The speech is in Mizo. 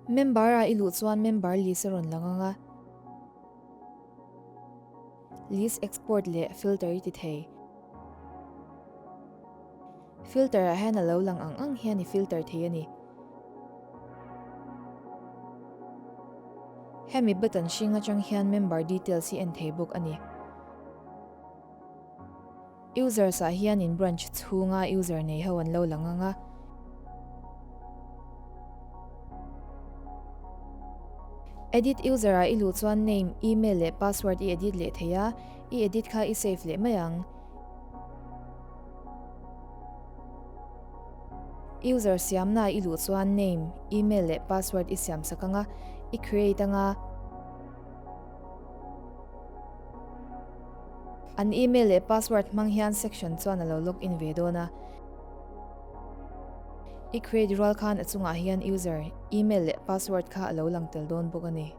Member ah i luh chuan member list a rawn lang ang a. List export leh filter i ti thei. Filter ah hian a lo lang ang ang hian i filter thei a ni. Hemi button hring atang hian member details hi en thei bawk a ni. Users ah hian in branch chhunga user nei ho an lo lang ang a. Edit user ah i luh chuan name, email leh password i edit leh thei a, i edit kha i save leh mai ang. User siamna i luh chuan name, email leh password i siam sak ang a, i create ang a. An email leh password hmang hian section chuan a lo log in ve dawn a. I create rual khan a chungah hian user, email leh password kha a lo lang tel dawn bawk a ni.